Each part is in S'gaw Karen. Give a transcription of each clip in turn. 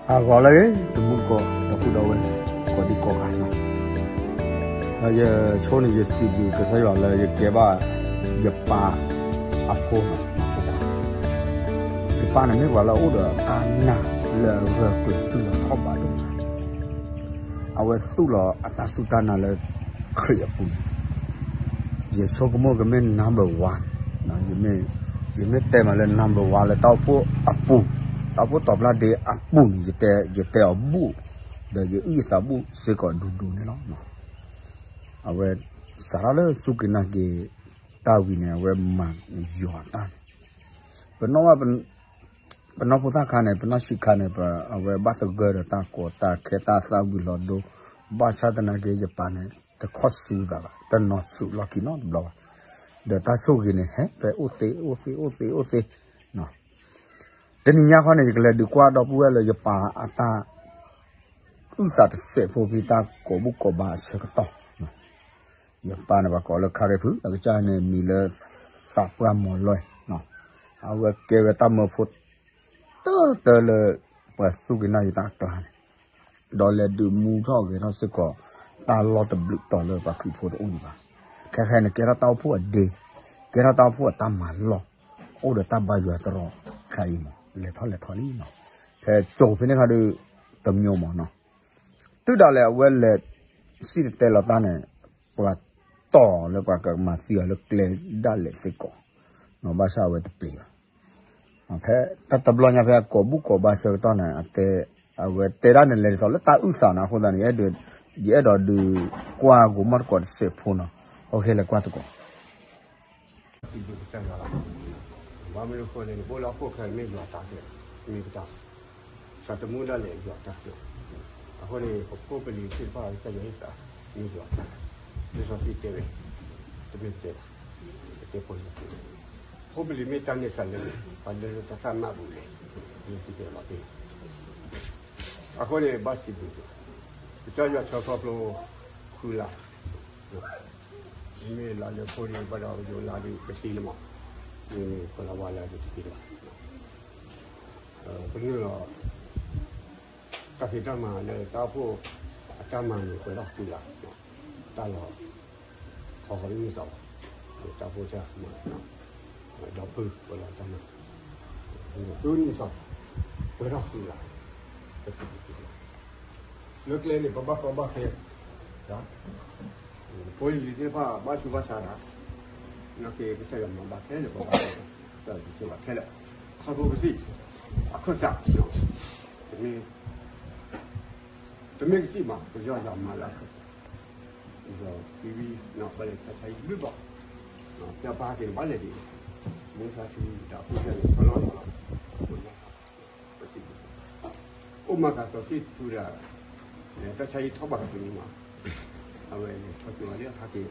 ဟါဂီၤလၢအဂ့ၤ တမူတကိး ဒီပုၢ်ဒီဝဲၢ် ကိးဒံကိးဂၤနီၤ, ဒီးယဆိန့ၣ် ယစံးဘျုးကစၢ်ယွၤလၢယကဲဘၣ် ယပၢ်အဖိနီၤ, ယပၢ်န့ၣ်မ့ၢ်ပှၤလၢအအိၣ်ဒီးတၢ်နာ်လၢအဂၢၢ်ကျၢၤ သူၣ်လီၤထီၣ်ဘးဒိၣ်မး, အဝဲသူၣ်လီၤအတၢ်စူၢ်တၢ်နာ်လၢ ခရံာ်အပူၤန့ၣ်, ယဆိကမိၣ်ကမ့ၢ် number one, ယမ့ၢ်တဲမးလၢ number one လၢတၢ်အိၣ်ဖှိၣ်အပူၤ, တၢ်အိၣ်ဖှိၣ်တီၤပျၢ်ဒ့အပူၤန့ၣ် ယတဲအီၤဘူၣ်, ဒီးယအုၣ်ယသးဘူၣ်စ့ၢ်ကီးဒူဒူန့ၣ်လီၤ. အဝဲစးထီၣ်လၢစူၢ်က့ၤနာ်က့ၤတၢ်ဝံၤန့ၣ် အဝဲမၤယွၤတၢ်န့ၣ်, ပနီၢ်ဘၣ် ပနီၢ်ဖိသၣ်ခါန့ၣ် ပနီၢ်ဆံးခါန့ၣ် အဝဲဘၣ်သဂၢၢ်ဒီးတၢ်ကီတၢ်ခဲ တၢ်သၣ်ဝံၤလီၤဒိ, ဘၣ်ဆၣ်သနာ်က့ ယပၢ်န့ၣ် တခီၣ်ဆူသးဘၣ်, တနီၤဆူးလီၢ်ခံနီတဘျီဘၣ်, ဒီးတၢ်ဆိၣ်ဂ့ၤန့ၣ် ဟဲဖဲအိၣ်သ့ အိၣ်သ့ အိၣ်သ့ အိၣ်သ့ တနံၤညါခီန့ၣ် ယကလဲၤဒုးကွၢ်ဒီပုၢ်ဝဲၢ်လၢယပၢ်အတၢ် အုၣ်သးတစဲးဖိဖဲတၢ်ကိးဘူၣ်ကိးဘါအဆၢကတီၢ်, ယပၢ်န့ၣ် ပှၤကိးလၢ ခါရ့ဖု, အကစၢ်န့ၣ်မံၤလၢ သးပှၢ်မီၤလွဲ, အဝဲကဲဝဲတၢ်မၢဖိ တၢၢ်တၢၢ်လၢ ပှၤစူၢ်က့ၤနာ်က့ၤတၢ်အကျါန့ၣ်, ဒီးလဲၤဒုးမူထီၣ်ဂဲၤထီၣ်စ့ၢ်ကီး တၢ်လီၢ်တဘျုးတီၤလၢပှၤခရံာ်ဖိတအိၣ်ဒံးဘၣ်, ခဲခဲန့ၣ် ကဲထီၣ်တၢ်အိၣ်ဖှိၣ်အဒ့, ကဲထီၣ်တၢ်အိၣ်ဖှိၣ်အတၢ်မၤလီၢ်, အိၣ်ဒီးတၢ်ဘါယွၤတရီခါအံၤမး လဲၤထီၣ်လဲၤထီလံနီၤ, ဖဲကၠိဖဲန့ၣ်ခါဒီး တမံၤမးနီၤ, တုၤဒၣ်လဲာ်အဝဲလဲၤ စံၣ်တဲၤတဲလီၤတၢ်န့ၣ် ပှၤတီၢ်လၢပှၤကမၤသံအီၤလၢကျဲဒၣ်လဲာ်စ့ၢ်ကီး, ဘၣ်ဆၣ်အဝဲတပျံၤဘၣ်, ဖဲတၢ်တဘျီညါဖဲအကိးဘူၣ်ကိးဘါဆၢကတီၢ်န့ၣ် အတဲ အဝဲတဲဒၣ်န့ၣ်လဲၤဒ်သိးလၢတၢ်အုၣ်သးန့ၣ်အဃိသတးန့ၣ် ယအဲၣ်ဒိးဒုးကွၢ်ကိးမီၢ်တကိးတစဲးဖိနီၤ, အဃိလဲၤကွၢ်သကိး ဘၣ်မနုၤအဃိလဲၣ်န့ၣ် ပအိၣ်လၢဟီၣ်ခိၣ်ချၢမ့ၢ်ယွၤတၢ်ကဲ, မ့ၢ်ပတၢ်, သးသမူဒၣ်လဲာ်ယွၤတၢ်ကဲ, အဃိန့ၣ် ပဖိပလံၤသ့ၣ်တဖၣ် ကစၢ်ယွၤဟ့ၣ်သး မ့ၢ်ယွၤတၢ်, လံာ်စီဆှံတဲဝဲ, တမ့ၢ်ပတဲဘၣ်, ပတဲဖိလံၤသ့ၣ်, ဖိပလံၤမ့ၢ်တၢ်န့ၢ်သးလၢ ပှၤလၢတၢ်သၣ်မၢ်ပူၤလဲၣ်, လံာ်စီဆှံတဲလီၤတ့ၢ် အဃိန့ၣ် ဘၣ်စံးဘျုး, ကစၢ်ယွၤဆှၢခီဖျိ ဃုလါ, မ့ၢ်လါလၢဖိဒံးဘၣ်ဒီး ယိၤလါဒံးကသံလၢမး, မ့ၢ်ကလါဝါလၢဒံးကသံလၢမး, ပနုာ်လီၤ တၢ်ဖံးတၢ်မၤလၢတၢ်အိၣ်ဖှိၣ်အတၢ်မၤန့ၣ် ပှဲၤထီၣ်ဃုလါ, တၢ်လီၤ ခီဃီၤလၢနံၣ်သီ, တၢ်အိၣ်ဖှိၣ်တၢ်မၤ, ဒီပုၢ်ဝဲၢ်လၢတၢ်မၤ, ဃုနံၣ်သီ, ပှဲၤထီၣ်ဃုလါ, လၢကျဲန့ၣ် ပဘၣ်ကီဘၣ်ခဲ, ဖိလံၤသ့ၣ်တဖၣ်ဘၣ်ဆူးဘၣ်ဆါတၢ်, နာ်က့ကစၢ်ယွၤမၤဘၣ်ခဲလၢာ် ပဘၣ်ကီဘၣ်ခဲလၢာ်, ခီဖျိကသံၣ်, အခၢၣ်စး, တမ့ၢ် တမ့ၢ်ကသံၣ်မး ကစၢ်ယွၤမၤလၢအခၢၣ်စး, ဒီးသံဝံၤ ဘၣ်လဲၤတၢ်ဆါဟံၣ်ဘျုးဘၣ်, ပျၢ်ပၢ်က့ၤဘၣ်လဲၤဒံး, မုၢ်ဆါဆူတၢ်အိၣ်ဖှိၣ်န့ၣ် ကလီၢ်လီၢ်လီၤ, အိၣ်မၤကၤသီသံၣ်တဖုဒၣ်, တၢ်ဆါဟံၣ်ထီၣ်ဘၣ်ကသ့မး, အဝဲလဲၤထီၣ်က့ၤဝဲလၢဟဲက့ၤ,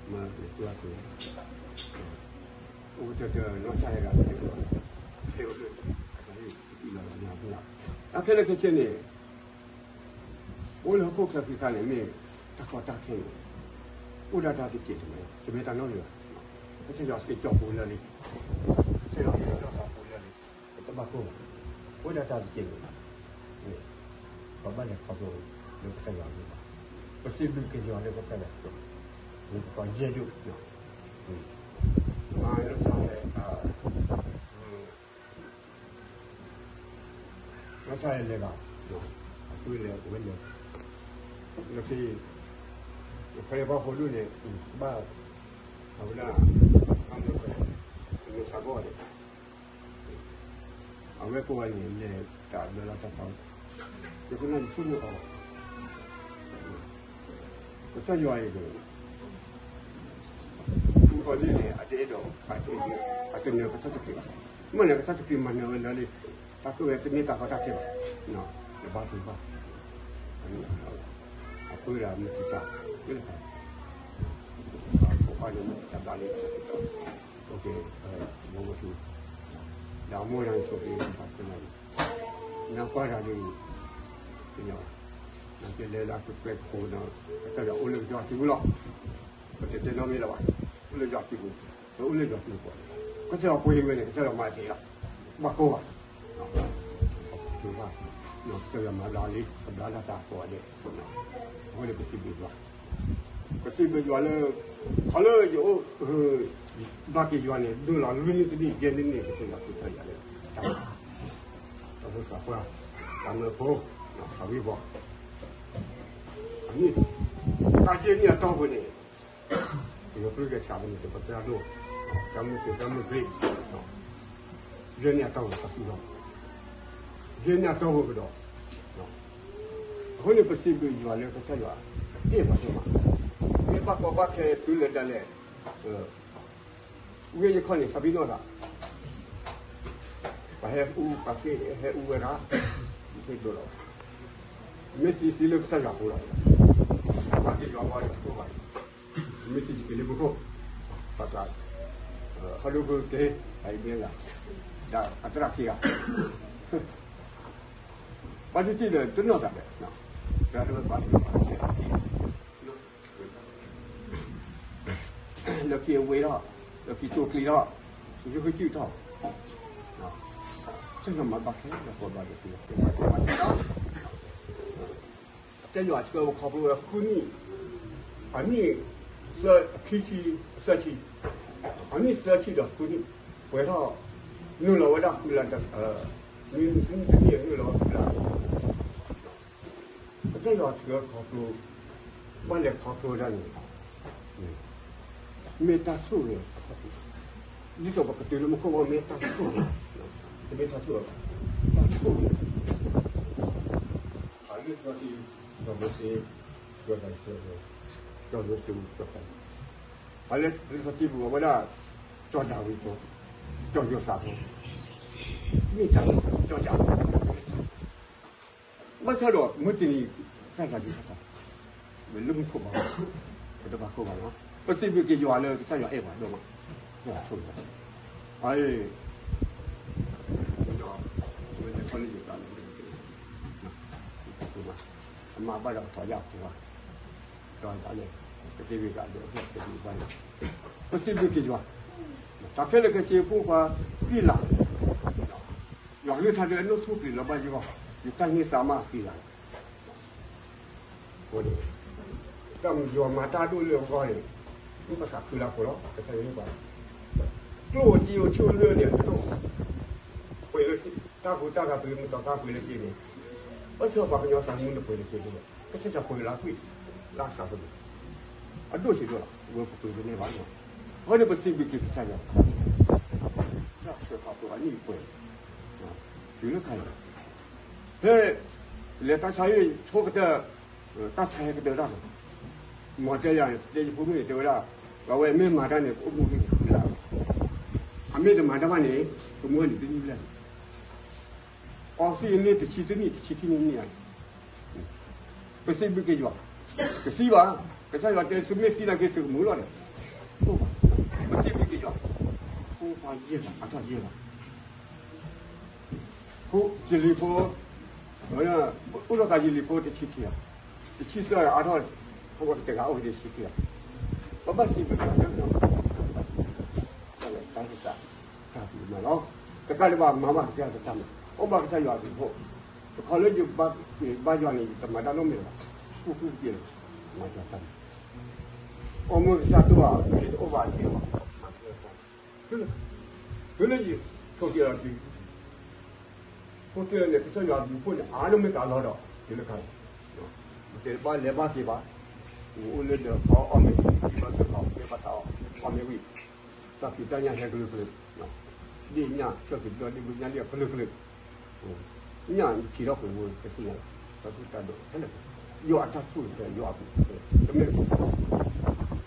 မၤလဲၤက့ၤဝဲက့ၤ, အိၣ်ကတၢၢ်တၢၢ်နီၢ်ဆါဟဲဂၤက့ၤ, ဖဲအိၣ်လၢ, လီၤလီၤ, တၢ်ခဲလၢာ်ခဲဆ့န့ၣ် အိၣ်လၢဟီၣ်ခိၣ်ချၢဖံးခါန့ၣ်မ့ၢ် တၢ်ကီတၢ်ခဲန့ၣ်, အိၣ်ဒၣ်တၢ်တက့ၢ်တမံၤ, တမ့ၢ်တၢ်နီတမံၤဘၣ်, ကစၢ်ယွၤစံးကၠီၣ်ပူၤလၢာ်လံ, ကစၢ်ယွၤစံးကၠီၣ်ပူၤလၢာ်လံ, ပတဘၣ်ကိၢ်ဘၣ်, အိၣ်ဒၣ်တၢ်တက့ၢ်တမံၤ, ပဘၣ်လဲၤခီဖျိလၢကစၢ်ယွၤအဂီၢ်ဘၣ်, ပစံးဘျုးက့ၤယွၤလၢပဖဲလဲၣ်, ပကီၢ်ယဲၢ်ဒိၣ်, မၤလၢပဖဲလဲၣ် နီၢ်ဆါလဲၤဘၣ်, အပုၢ်လဲၤ အဝဲလဲၤ, လၢခံ, ယဖဲယဘၣ်ဖိဒိၣ်န့ၣ်, ဘၣ်, အဝဲဒၣ်, ဘၣ်မနုၤလဲၣ်, မ့ၢ်ဆါဘီၣ်န့ၣ်, အဝဲကိးဂၤန့ၣ် လဲၤတၢ်ဘျၢလီၤတၢ်ဖီ, ယကနၣ်ယဆိကမိၣ်အီၤ, ကစၢ်ယွၤအံၤန့ၣ် မုၣ်ကီၤလံၢ်န့ၣ် အတအဲၣ်ဒိး အကနၢၤကစၢ်ခရံာ်ဘၣ်. မ့ၢ်လၢကစၢ်ခရံာ်မၤနၢၤဝဲလၢလံ, တၢ်ကဲဝဲတမ့ၢ်တၢ်ကီတၢ်ခဲဘၣ်. တဘၣ်တဘၣ်, အဃိဒီးမ့ၢ်တၢ်, ဖိခွါန့ၣ်မ့ၢ်တၢ်ဘၣ်လံ, ဘိဘိထူ, ဒီးမိၢ်ဒီးဆိးက့ၤတၢ်ကနၣ်, နကွၢ်တၢ်ဒ်အံၤ, ပညီ, နကလဲၤလၢကကွဲးခိၣ်ဒီး, ကစၢ်ယွၤအိၣ်လၢယွၤစုပူၤလီၤ. ပတတဲနီတမံၤလၢၤဘၣ်, အိၣ်လၢယွၤစုပူၤ, ပအိၣ်လၢယွၤစုပူၤ, ကစၢ်ယွၤပှ့ၤဝဲန့ၣ် ကစၢ်ယွၤမၤတ့ၢ်လီၤ, ဘၣ်ကိၢ်ဘၣ်, ဘၣ် ကစၢ်ယွၤမၤဘျါလံ ကဘျါလၢတၢ်ကိးဂၤဒဲး, အဃိန့ၣ်ပစံးဘျုးယွၤ, ပစံးဘျုးယွၤလၢ ခီလၢယအိၣ် ဘၣ်က့ၤယွၤန့ၣ် ဒိၣ်လီၤလွံၢ်နံၣ်တနံၣ် ယဲၢ်နံၣ်န့ၣ် ကစၢ်ယွၤသူထီၣ်ယၤလၢ တၢ်ဖိသၣ်ခွါ တၢ်မၢဖိ အဝံၣ်ဘီ အနံၣ် တၢ်ယဲၢ်နံၣ်အတီၢ်ပူၤန့ၣ် ပကဖျိက့ၤဆၣ်ပူၤန့ၣ် ပသရၣ်ဒိၣ် တၢ်မုၢ်သ့ၣ်တၢ်မုၢ်သ့ၣ် ယဲၢ်နံၣ်အတီၢ်ပူၤပသံလီၤ, ယဲၢ်နံၣ်အတီၢ်ပူၤကဒီး, အဃိန့ၣ် ပစံးဘျုးယွၤလၢကစၢ်ယွၤ အဲၣ်ပှၤဒိၣ်မး, မ့ၢ်ဘၣ်ကီဘၣ်ခဲတုၤလၢဒၣ်လဲာ် ဝ့ၢ်ယခီၣ်န့ၣ် သးပ့ၤနီၣ်သး ပှၤဟဲအူ ပှၤသ့ဟဲအူဝဲဒၣ် ယသ့ဒိၣ်လီၤ, မ့ၢ်သံသံလၢကစၢ်ယွၤအဃိလီၤ, ပှၤက့ၤယွၤဝဲတခိၣ်ဘၣ်, မ့ၢ်သံတက့ၤလၢပခိၣ်, ပှၤသး ဟီဒိဖိက့ၤ အအံၤမ့ၢ်ဂၤ ဒ်အသရၣ်ခံဂၤ ပှၤတထံၣ်ဒီးတနီၣ်သးဒီး တၢ်တဝဲပှၤတထံၣ် လၢခံအဝ့ၢ်ထီၣ်, လၢခံတိာ်ကျံၤထီၣ်, ယူၤကစုၣ်ထီၣ်, ကစၢ်ယွၤမၤဘၣ်ခဲလၢာ်ကိးဘျီဒဲး, ကစၢ်ယွၤဆှၢပခီဖျိဝဲဃုနံၣ်, အနံၣ်သၢ ခံဆံ သၢဆံ, အနံၣ်သၢဆံဒီးဃုနံၣ်, ပှဲၤထီၣ် နုာ်လီၤဝဲဒၣ်ဃုလါ, နံၣ်တနံၣ်နုာ်လီၤဝဲဃုလါ ကစၢ်ယွၤဆှၢခီဖျိ, ဘၣ်လဲၤခီဖျိဒၣ်န့ၣ်, မ့ၢ်တၢ်ဆိၣ်ဂ့ၤအခီၣ်ထံး, ဒ်သိးပကတုၤလၢမူခိၣ်ဘီမ့ၢ်တၢ်ဆိၣ်ဂ့ၤ, တမ့ၢ်တၢ်ဆိၣ်ဂ့ၤဘၣ်, တၢ်ဆိၣ်ဂ့ၤ, အလံာ်စီဆှံ, စီၤမိၤၡ့, စီၤဒၤဝံး, စီၤယိၤၡူ, စီၤပၤ, အလံာ်စီဆှံပူၤအဝဲဒၣ်, စီၤဒၤဝံးဖိ, စီၤယိၤသးဖိ, မ့ၢ်တၢ်ဆိၣ်ဂ့ၤ, ဘၣ်ဆၣ်ဒီးမုၢ်တနံၤ, ကစၢ်ယွၤဒုးတၢ်, လၢမူခိၣ်ဘီ, ပတဘၣ်ကိၢ်ဘၣ်လီၤ, ပစံးဘျုးက့ၤယွၤလၢကစၢ်ယွၤအဲၣ်ပှၤဒိၣ်မး, ဆိၣ်ဂ့ၤ, အ, ဒီး, ဝဲလဲၤခီလၢယသးန့ၣ်, အမၤဘၣ်ဒီးထီၣ်ယၣ်ဖိဘၣ်, ဒီးန့ၣ်, ပစံးဘျုးက့ၤယွၤ, ပစံးဘျုးက့ၤယွၤ, တၢ်ခဲလၢာ်ခဲဆ့အဖိခွါ, သံလၢ် ယွၤကလုၢ်ကထါဒုးအနီၢ်ဆူၣ်ပျံၤလီၤဘၣ်ယဂီၢ်, ယတၢ်န့ၢ်သါမးသံလၢ်လီၤ, အဃိန့ၣ်, တၢ်ယွၤမၤတၢ်ဒိၣ်လၢအဂီၢ်န့ၣ်, မ့ၢ်ပသးခုလၢအဃိလီၤ, ကစၢ်ယွၤန့ၣ်ပှၤ, ကျိၣ်ဧိၤစ့ဧိၤဆ့ဧိၤလၢန့ၣ်တဒိၣ်, ပှဲၤလၢ, တၢ်ဟူးတၢ်ဂဲၤပှဲၤမုၢ်တီၤသၣ်ပှဲၤလၢက့န့ၣ်, ဘၣ်ဆၣ်ပှၤကညီသးမူန့ၣ်ပှဲၤလၢက့ဒိၣ်, ကစၢ်ယွၤပှဲၤလၢအသွံၣ်, လၢအသးသမူ အဒိၣ်ဆံးဒိၣ်လီၤ, ဝဲပပှ့ၤတန့ၢ်ဘၣ်, အဃိန့ၣ်ပစံးဘျုးက့ၤကစၢ်ယွၤ, တၢ်ဆှၢခီဖျိအနံၣ်ပှဲၤ, တုၤလၢခါအံၤ, ဖဲ, လဲၤတၢ်ဆါဟံၣ်ဆိကတၢၢ်, တၢ်ဆါဟဲကတၢၢ်တၢ်လီၤ, မ်တဲယၤန့ၣ် တဲယဖိမုၣ်န့ၣ် တဲဝဲဒၣ်, ပှၤဝဲမ့ၢ်မၤတၢ်န့ၣ် ကအိၣ်မူန့ၣ်ဃုလါ, အမ့ၢ်တမၤတၢ်ဘၣ်န့ၣ်, ကမူန့ၣ်တနံၣ်ဘျဲၣ်န့ၣ် အီသံးအန့ၣ်တဆံတနံၣ် တဆံခံနံၣ်န့ၣ်ဧါ, ပစံးဘျုးက့ၤယွၤ, တသံဘၣ်, ကစၢ်ယွၤတဲသုမ့ၢ်သံနာ်က့သုကမူလီၤဒီး, ပစံးဘျုးက့ၤယွၤ, ဖိခွါယဲၢ်ဂၤ အါထီၣ်ယဲၢ်ဂၤ, ဖိ, ယလံၤဖိ, အိၣ်ဒီးကယလံၤဖိတဆံခံဂၤ, တဆံသၢဂၤအါထီၣ်, ဖိခွါတဂၤအိၣ်ဝဲတဆံခံဂၤ, ပဘၣ်စံးဘျုးက့ၤယွၤ, တၢ်, တၢ်ဘျုးမးလီၤ, တကးဒံးဘၣ်မၤဘၣ်ကစၢ်ယွၤတၢ်မၤ, အိၣ်ဘၣ်ကစၢ်ယွၤအဘျုးအဖှိၣ်, တခီလၢယဘါယွၤန့ၣ် ယတမၤတၢ်နီတမံၤဘၣ်, ဃူဃူက့ၤလီၤ, မၤယွၤတၢ်မၤ, အိၣ်မူကစၢ်တိၢ်ဘၣ်, ယတအိၣ်ဘၣ်က့ၤလီၤ, တုၤလၢယဆိးက့ၤလီၤတုၤ ဖိသၣ်န့ၣ် ကစၢ်ယွၤအဘျုးအဖှိၣ်န့ၣ် အါလီၤမ့ၢ်ကလီၤဒီး တုၤလၢခါအံၤ, ပတဘၣ်လဲၤဘၣ်က့ၤဘၣ်, အိၣ်လၢဒီးပှၤအီၣ်မ့ၤ ဘၣ်သ့ၣ်သ့ၣ် မ့ၢ်ဘၣ်သးအီၣ်မ့ၤဝံၤ, တၢ်ဖံးတၢ်ညၣ်ဟဲကလုာ်ကလုာ်, ဒ်ညၣ်ဆၢက့ၤဒီးဒ်ဘုညၣ်ဒ်အကလုာ်ကလုာ်, ညၣ်ထံထီၣ်ပှဲၤဝဲကသ့ၣ်ညါ, တၢ်ထူၣ်တၢ်ဒိးခဲလၢာ်, ယွၤအတၢ်ဆိၣ်ဂ့ၤ ယွၤအဘျုး, တမ့ၢ်,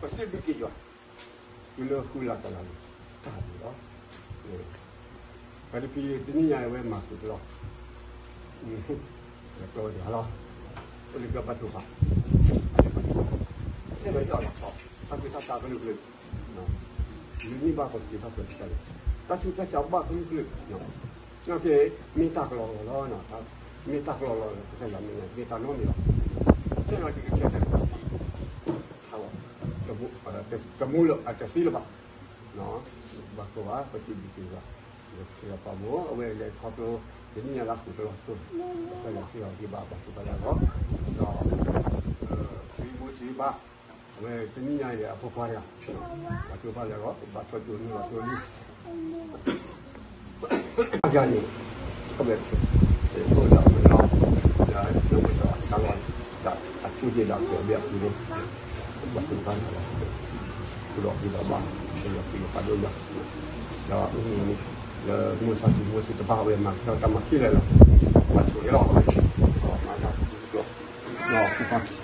ပစံးဘျုးက့ၤယွၤ တုၤလၢဃုလါတလါန့ၣ် တၢ်ဘျုးလီၤ. ပှၤတဖံးတနံၣ်ညါအဝဲမၤဃုာ်တလီၤ, ကျီဝဲတဂၤလီၤ, အိၣ်လၢကဘၣ်ထိၣ်ဘၣ်, တဲဝဲယီၢ်လီၤခီ, တၢ်ဖံးတၢ်ညၣ်ကလုာ်ကလုာ်, မ့ၢ်ဘၣ်ကီးတက့ၤဘၣ်ကီးတက့ၤ, တၢ်ဆူးတၢ်ဆါဘၣ်ကလုာ်ကလုာ်, နာ်က့, မ့ၢ်တၢ်ကလီကလီလီၤ, မ့ၢ်တၢ်ကလီလီၤ ကစၢ်ယွၤမ့ၢ်တၢ်နီတမံၤလီၤ, ကစၢ်ယွၤတကဆဲးတၢ် တမူလၢအတသ့လၢၤဘၣ်, ဘၣ်ကီးဘၣ် ပစံးဘျုးက့ၤယွၤ, ပှၤမိၢ်အဝဲလဲၤခီဖျိ တနံၣ်ညါလၢဃုာ်တလီၤဆိ ကစၢ်ယွၤဟ့ၣ်အီၤဒံးဘၣ် ပှၤသူၣ်ဘၣ်ယွၤဂီၢ်, ဒီး သုမိၢ်သုဘါ, အဝဲတနံၣ်ညါအံၤဒီးအဖိခွါတဂၤ, ပှၤသူၣ်ဘၣ်ယွၤဂီၢ် ဘၣ်ထီၣ်ကၠိနုာ်လီၤကၠိလံ အဂၤန့ၣ် ကဘၣ် အိၣ်ဒီးမနီၤ ဒီး အထူၣ်က့ၤဒီး ကဘၣ်အပူၤလီၤ ဘၣ်သူၣ်ဘၣ်ယွၤလီၤ ဃုာ်ဒီးဃုာ်ဒီးဘၣ် ဒီးဃုာ်ဒီးဖးဒိၣ်ယွၤ ဒီးအမ့ၢ်န့ၣ် လၢမိၢ်ဆါတံၤမိၢ်ဆံးတဘၣ်ဝဲမၤကတၢၢ်တၢ်မၤခံလဲၣ်လီၤ ဘၣ်ဆိၣ်ဂ့ၤလီၤ မၤတၢ်ဒီး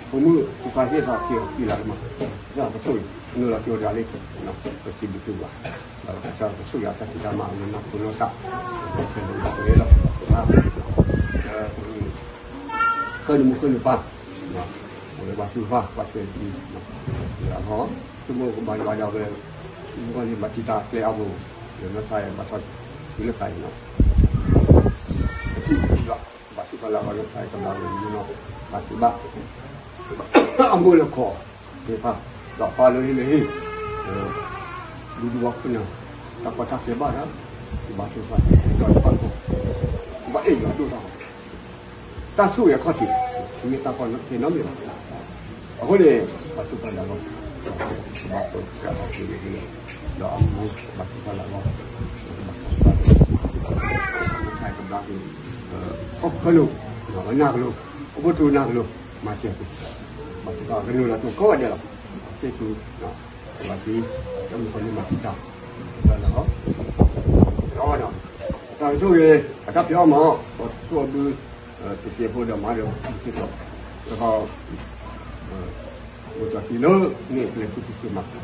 ဖိမုၣ်ဖိခွါသ့ၣ်တဖၣ်က့ၤအီၤသံလၢကမၤ ဒီးပဆိၣ်ဂ့ၤ နုာ်လီၤကၠိတဂၤလံ ပစံးဘျုးသုဘၣ် ဒီးကစၢ်ပဆိၣ်ဂ့ၤအတၢ်ဖံးတၢ်မၤအဝဲနီၢ်ခိနီၢ်သး ခဲလၢာ်လီၤလီၤ ဃၢနမူဃၢနပၢ် အဝဲဘၣ်သူၣ်ဘၣ်ဘၣ်ထွဲလံ လၢအဂီၢ် ဆိကမိၣ်ကဘၣ်ယွၤဒီးဝဲ မ့ၢ်ဘၣ်န့ၣ်ဘၣ်တံာ်တာ်ကျဲအပူၤ လၢနီၢ်သးဘၣ်ထီၣ်တုၤလၢသးအံၤနီၤ ပထံၣ်ပထံၣ်ဘၣ် ဘၣ်သူၣ်ဘၣ်လၢအဂီၢ်လၢသးအံၤကဘၣ်ဝဲမုၢ်နီၤ ဘၣ်သူၣ်ဘၣ် အမိၢ်လၢခီၣ်သ့ၣ်တဖၣ် ဒီးပၢ်လၢဟံၣ်လၢဟံၣ် ဒူဒူဝါခိၣ်နၢ် တၢ်ကီတၢ်ခဲဘၣ်ဒီး ဘၣ်သူၣ်ဘၣ်သးဒီးဘၣ်ခီ ဘၣ်အဲၣ်ယွၤဒိၣ်ထီၣ် တၢ်ဆိၣ်ဂ့ၤအခီၣ်ထံး မ့ၢ်တၢ်ကီလၢခဲနီတမံၤဘၣ်. အဃိန့ၣ် ဘၣ်သူၣ်ဘၣ်လၢအဂီၢ် ကဘၣ်ပၢကဘၣ်ပၢန့ၣ် ဒီးအမိၢ်ဘၣ်သူၣ်ဘၣ်လၢအဂီၢ် ကဘၣ်သူၣ်ဘၣ်လၢအဂီၢ် ဟီၣ်ခိၣ်ချၢလိၤ နၢ်ကလိၤ အိၣ်ဖှိၣ်ထူနၢ်ကလိၤ မၤစၢၤပှၤ ဘၣ်သူၣ်ဘၣ်ကနုာ်လီၤကၠိကိးဂၤဒဲးလီၤ သ့ၣ်သူ ဘၣ်သံ တၢ်မုၣ်ကီၤလံၢ်မၤသံတၢ် လီၤ တၢ်ကဆိၣ်ဂ့ၤ အတၢ်ဖံးအီၣ်မၤအီၣ် ပှၤသူၣ်အီၤဘု တစဲးဖိဒီးမၤဒီး စ့ၢ်ကီး တခီ အိၣ်တ့ၢ်လၢန့ၣ် ပလဲၤခူသူၣ်မၤ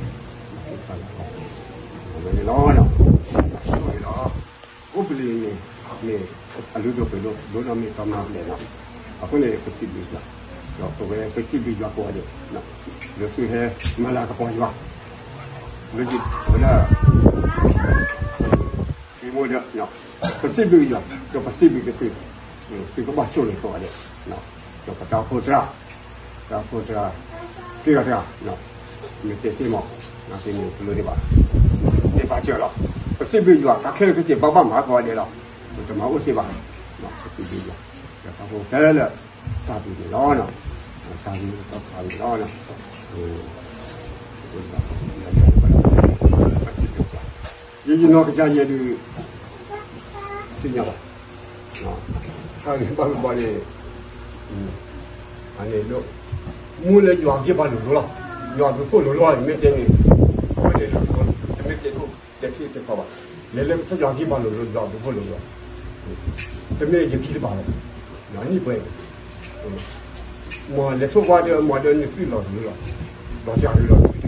အဝဲန့ၣ်လီၤ ကဆိၣ်ဂ့ၤလီၤ အိၣ်ပလံၤန့ၣ် မ့ၢ်အလုၢ်ဒိၣ်ပှ့ၤဒိၣ် ဒိၣ်နီၢ်မ့ၢ်တီမၤပလဲၤနီၤ အဃိန့ၣ် ပစံးဘျုးယွၤ ဒီးပဝဲပစံးဘျုးယွၤကိးဂၤဒဲး လၢသုဟဲမၤလၤကပီၤယွၤ လၢယဝဲဒၣ် သုမိၢ်ဒီး ပစံးဘျုးယွၤ ဒီးပစံးဘျုးက့ၤသု သုကဘၣ်ဆိၣ်ဂ့ၤကိးဂၤဒဲး ဒီးပတၢ်အိၣ်ဖှိၣ်သရၣ် တၢ်အိၣ်ဖှိၣ်သရၣ် သ့ၣ်ဂၤတဂၤ မ့ၢ်တဲသ့မး နာ်က့န့ၣ် တလိၣ်ဒံးဘၣ် သ့ၣ်ဘၣ်စၢၤလီၤ ပစံးဘျုးယွၤ တၢ်ခဲလၢာ်ခဲဆ့ဘၣ်ဘၣ်မၤကိးဂၤဒဲးလီၤ ပတမၤအိၣ်သ့ဘၣ် ပစံးဘျုးယွၤ ဒီးတၢ်အိၣ်ဖှိၣ်ခဲလၢာ် တၢ်ဘျုးန့ၣ်လီၤ တၢ်ဘျုးတၢ်ဖးန့ၣ်လီၤ ယယနီၢ်ကစၢ်ယဲဒုး သ့ၣ်ညါဘၣ် တၢ်ဂ့ၢ်ဘၣ်ဂ့ၢ်ဘၣ်န့ၣ် အန့ၣ်လီၤ မူလၢယွၤဂံၢ်ဘါလိၤလိၤလီၤ ယွၤဘျုးဖှိၣ်လိၤလိၤ မ့ၢ်တဲန့ၣ် အဝဲန့ၣ် တမ့ၢ်တဲခိၣ်တဲထံၣ်တဲကီဘၣ် လဲၤလၢကစၢ်ယွၤဂံၢ်ဘါလိၤလိၤ ယွၤဘျုးဖှိၣ်လိၤလိၤ တမ့ၢ်ယဂံၢ်တဘၣ်လီၤ နံၣ်ပှဲၤ မ့ၢ်လဲၤဆိၣ်ဝါဒီး မ့ၢ်ဒီးနသုးလီၤဒုးလီၤ လီၤစှၤဒုးလီၤ တဂ့ၤ တဂ့ၤ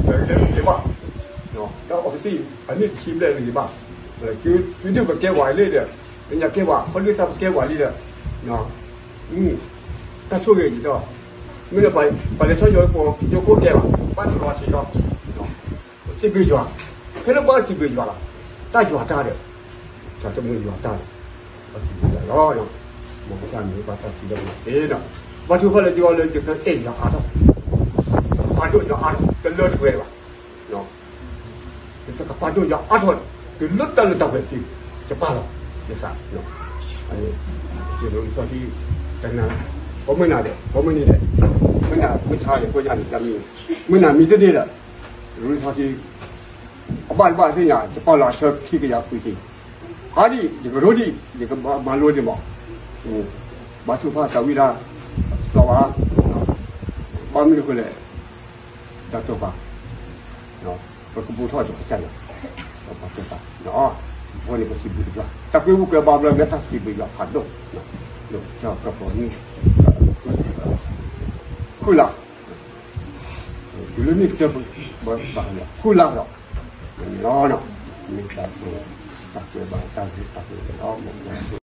ဘၣ် တၢ်အီၣ်ကသံၣ် အနံၣ်တဆံဘျဲၣ်တဂ့ၤဘၣ် သုဒုးပကဲဝဲလံဒီး ပညါကဲဝဲ ခီဒုးသးပကဲဝဲလံဒီး တၢ်ဆိၣ်ဂ့ၤယံၤဒီး မ့ၢ်လၢပှၤလဲၤထီၣ်ယီၤပှၤကၠိခိၣ်ကဲဘၣ် ဘၣ်တလီၤဆံးဒီး စံးဘျုးယွၤ ဖဲလၢပှၤစံးဘျုးယွၤလီၤ တၢ်ယွၤတၢ်ဒီး တၢ်တမုာ်ယွၤတၢ်ဒီး ပစံးဘျုးယွၤလီၤ မ်ကစၢ်မ့ၢ်ဘၣ်တၢ်စံးဒီးမၤသ့ဒီး ဘၣ်ထုကဖၣ်လၢယဂီၢ်လၢယကအဲၣ်ယွၤအါထီၣ် ကပာ်ဒိၣ်ယွၤအါထီၣ် တလၢတပှဲၤဘၣ် ယကပာ်ဒိၣ်ယွၤအါထီၣ် တုၤလၢတၢ်လၢတၢ်ပှဲၤတက့ၢ် ယပာ်လီၤ ယသး အန့ၣ် ယရူၤသီထံ တနၤ ပမုၢ်နၤဒီး ပမုၢ်နံၤဒီး မုၢ်နၤမုၢ်ဆါဒီး ကိးညါန့ၣ် တမံၤ မုၢ်နၤမံၤတဒ့ဒီး ရူၤသီထံ အဘၣ်တဘၣ်သ့ၣ်ညါ ယပာ်လီၤအဆၢခံကယၤခွံဆံ အါဒံး ယကရိဒံး ယကမၤလိဒံးမး ဘါထုကဖၣ်သးဝံၣ်တၢ် စီၤဝါ ဘၣ်မနုၤဃိလဲၣ် တၢ်တိာ်ပာ် ပကဘူၣ်ထီၣ်ကစၢ်ယွၤ ပှၤတိာ်ပာ် အဃိန့ၣ် ပစံးဘျုးယွၤ တၢ်ကွဲမုာ်ကွဲဘါဘျီ မ့ၢ်တၢ်စံးဘျုးယွၤဖးဒိၣ် လၢကစၢ်ကပီၤနံၣ် ဃုလါ တုၤလၢနံၣ်ကတၢၢ် ပဘၣ်ဃုလါဒီး လီၤနီၤ မ့ၢ်တၢ်ကွဲ တၢ်ကွဲဘၣ်တၢ်ဂ့ၢ်တၢ်ကွဲလီၤ